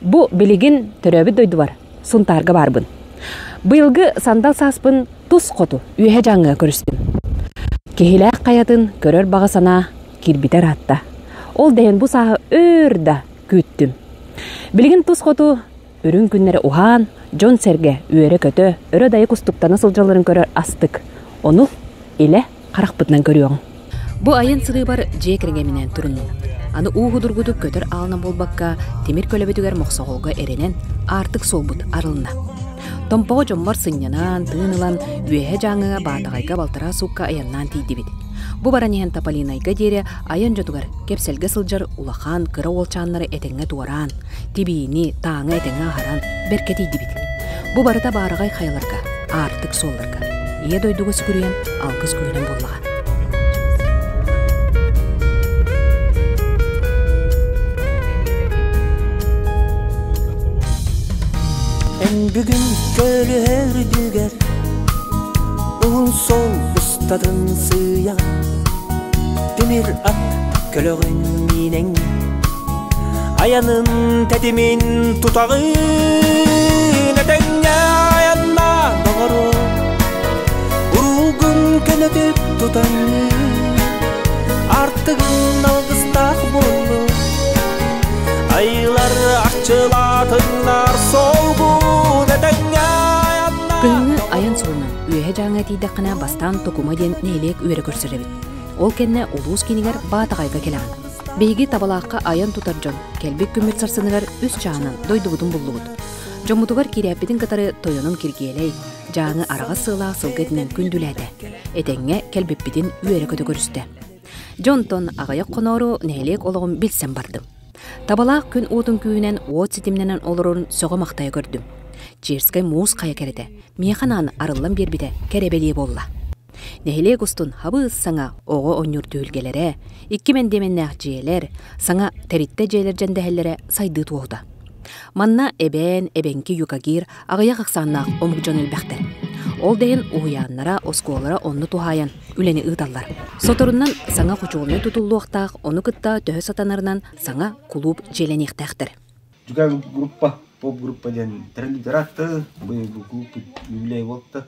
Бу билигин төрөөбүт дойдубар Сунтаарга баарбын. Быйылгы сандал сааспын тус хоту Үөһэ Дьааҥыга көрүстүм. Киһилээх хайатын көрөр баҕа санаа киирбитэ ыраатта. Ол да иһин бу сааһы өөр да күүттүм. Билигин тус хоту үрүҥ күннэрэ уһаан, дьон-сэргэ үөрэ-көтө, өрө-дайа кустуктана сылдьалларын көрөр астык. Ону илэ харахпытынан көрүөҕүҥ. Бу айан сырыыбар дьиэ кэргэминээн туруннум. Аны уу судургутук көтөр аалынан буолбакка, тимир көлөбүтүгэр мохсоҕолго эрэнэн, аартык суолбут арылынна. Томпоҕо дьоммор сынньанан, тыын ылан, Үөһэ Дьааҥыга Баатаҕайга балтараа суукка айаннаан тиийдибит. Бу баран иһэн Тополинайга диэри айан дьотугар кэпсэлгэ сылдьар улахан, кыра уолчааннары этэҥҥэ туораан, тибиини, тааҥы этэҥҥэ аһаран, бэркэ тиийдибит. Бу барыта баараҕай хайаларга, аартык суолларга, Ийэ дойдуга сүгүрүйэн алгыс күүһүнэн буоллаҕа. Эн бүгүн көлүһэр уһун суол устатын сыыйа тимир ат көлөҕүн миинэҥ айанын тэтимин тутаҕын этэҥҥэ айаннаа доҕору уруулгун көнөтүк тутан артыгын алгыстаах буоллун айлар арчылаатыннар солгун этэҥҥэ айаннаа Кыһыҥҥы айан суолунан Үөһэ Дьааҥыга тиийдэххинэ бастаан Токума диэн нэһилиэк үөрэ көрсөр эбит. Ол кэннэ улуус киинигэр Баатаҕайга кэлэҕин. Биһиги Табалаахха айан тутар дьон кэлбит күммүт сарсыныгар үс чааһынан дойдубутун буллубут. Дьоммутугар киирээппитин кытары тойонум Киргиэлэй, Дьааҥы араҕас сыалаах сылгы этинэн күндүлээтэ. Этэҥҥэ кэлбиппитин үөрэ-көтө көрүстэ. Дьэ онтон аҕыйах хоноору нэһилиэк олоҕун билсэн бардым. Табалаах күн уотун күүһүнэн уот ситимнэнэн олорорун сөҕө-махтайа көрдүм. Черскэй муус хайа кэрэтэ миэхэ анаан арыллан биэрбитэ кэрэ бэлиэ буолла. Нэһилиэк устун хабыс саҥа оҕо оонньуур түһүлгэлэрэ, икки мэндиэмэннээх дьиэлэр, саҥа тэриттэ дьиэлэр дьэндэһэллэрэ сайдыы туоһута. Манна эбээн, эбэҥки, юкагир аҕыйах ахсааннаах омук дьон элбэхтэр. Ол да иһин уһуйааннара, оскуолалара онно туһаайан үлэни ыыталлар. Соторунан саҥа хочуолунай тутуллуохтаах, ону кытта төһө сатанарынан саҥа кулууп дьиэлэниэхтээхтэр. Дьүкээгир группа, поп-группа диэн тэриллибитэ ыраатта, быйыл клубпут юбилей буолта.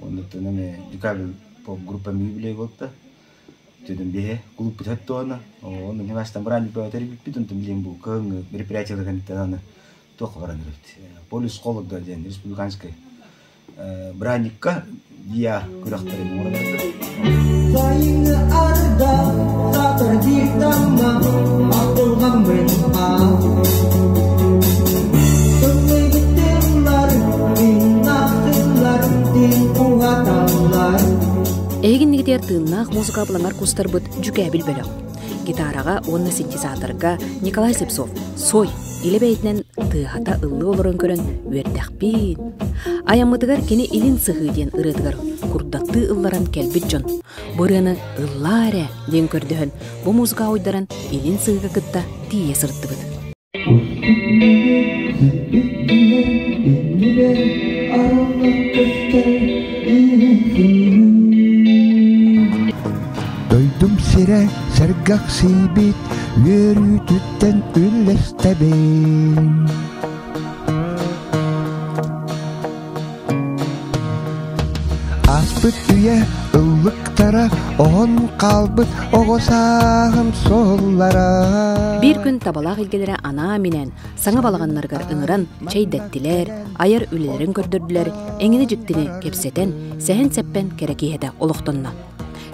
Оннуттан эмэ дьүкээгир поп-группа юбилей буолта. Түдүн биһи клубпут хөттуона, онно ньымастан бырааник бөҕө тэрийбиппит, онтон билигин бу кыһыҥҥы мероприятиелар кэнниттэн аны туохха баран эрэбит. Полюс холода диэн республиканскай бырааникка ДИА күрэхтэрин оҥорон Сайыҥҥы арда саатар биир тамма ахтылҕаммын аал Тымныйбыт тыллар тыыннаах тыллар тыын уһаталлар Эһигиннигитигэр тыыннаах музыка абылаҥар кустарбыт дьүкээбил бөлөх. Гитараҕа уонна синтезаторга Николай Слепцов «Сой» илэ бэйэтинэн тыаһата ыллыы олорон көрөн үөрдэхпиин. Айаммытыгар кини Илин сыһыы диэн ырыатыгар курдаттыы ылларан кэлбит дьон бу ырыаны ыллаа эрэ диэн көрдөһөн бу музыка уйдаран Илин сыһыыга кытта тиийэ сырыттыбыт. Дойдум сирэ сэргэхсийбит үөрүүтүттэн үллэстэбин. Ааспыт үйэ ыллыктара оһон хаалбыт оҕо сааһым суоллара. Биир күн табалаах илгэлэрэ анаан-минээн саҥа балаҕаннарыгар ыҥыран чэйдэттилэр, айар үлэлэрин көрдөрдүлэр, эҥини-дьиктини кэпсэтэн, сэһэн-сэппэн кэрэ киэһэтэ олохтонно.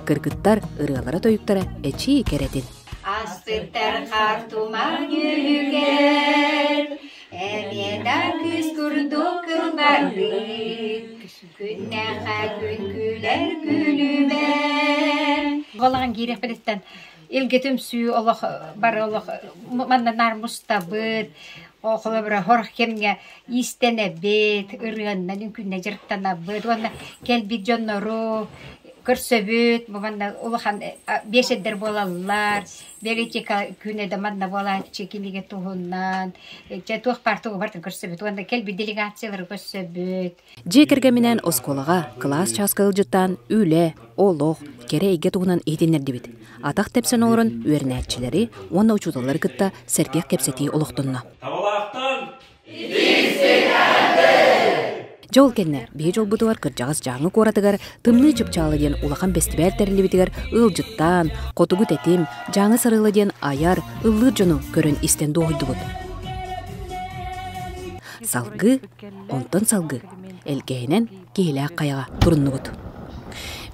Кыргыттар ырыалара-тойуктара эчии кэрэтин. Астыттар хаар туман үһүгэр, эмиэ да күүс курдук кылбардыы, күннээхэ күн күлэр күлүмэр. Балаҕан киириэхпититтэн илгэ түмсүү олох бары олох манна наар мустабыт, холобура сорох кэмҥэ иистэнэбит, ырыаннан үҥкүүннэ дьарыктанабыт уонна кэлбит дьоннору көрсөбүт, бу манна улахан биэсэрдэр буолаллар, библиотека күнэ да манна буолааччы кинигэ туһунан, дьэ туох баар тугу барытын көрсөбүт уонна кэлбит делегациялары көрсөбүт. Дьиэ кэргэминээн оскуолаҕа кылаас чааска ыалдьыттаан үлэ, олох, кэрэ эйгэ туһунан иһитиннэрдибит. Атах тэпсэн олорон үөрэнээччилэри уонна учууталлары кытта сэргэх кэпсэтии олохтонно. Табалаахтан! Дьэ ол кэннэ биһи дьолбутугар кырдьаҕас Дьааҥы куоратыгар Тымныы Чыпчаала диэн улахан бэстибээл тэриллибитигэр ыалдьыттаан, хотугу тэтим, Дьааҥы сарыала диэн айар, ыллыыр дьону көрөн-истэн дуоһуйдубут. Салгыы, онтон салгыы, Элгэһинэн Киһилээх хайаҕа туруннубут.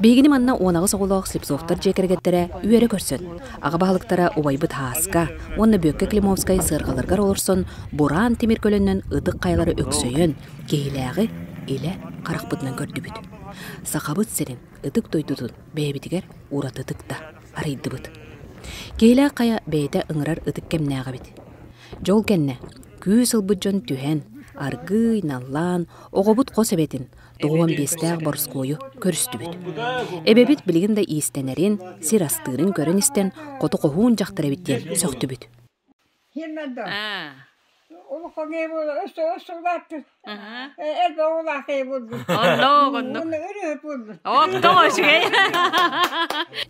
Биһигини манна 18 оҕолоох Слепцовтар дьиэ кэргэттэрэ үөрэ көрсөн, аҕа баһылыктара убайбыт Һааска уонна Бүөккэ Климовскай сыарҕаларыгар олорсон, бураан тимир көлөннөн ытык хайалары өксөйөн, Киһилээҕи илэ харахпытынан көрдүбүт. Сахабыт сирин ытык дойдутун бэйэбитигэр уратытык да арыйдыбыт. Киһилээх хайа бэйэтэ ыҥырар ытык кэмнээх эбит. Дьол кэннэ күүс ылбыт дьон түһэн, аргыый наллаан, оҕобут хос эбэтин, 95-тээх Борускуойу көрүстүбүт. Эбэбит билигин да иистэнэрин, сир астыырын көрөн-истэн, хоту хоһуун дьахтар эбит диэн сөхтүбүт.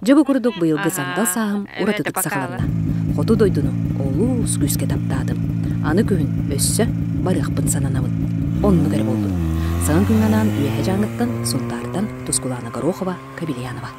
Дьэ бу курдук быйылгы сандал сааһым уратытык саҕаланна. Хоту дойдуну олус күүскэ таптаатым. Аны күһүн өссө барыахпын сананабын. Оннук эрэ буоллун. Саҥа күҥҥэ анаан Үөһэ Дьааҥыттан, Сунтаартан Тускулаана Горохова, Кабельянова.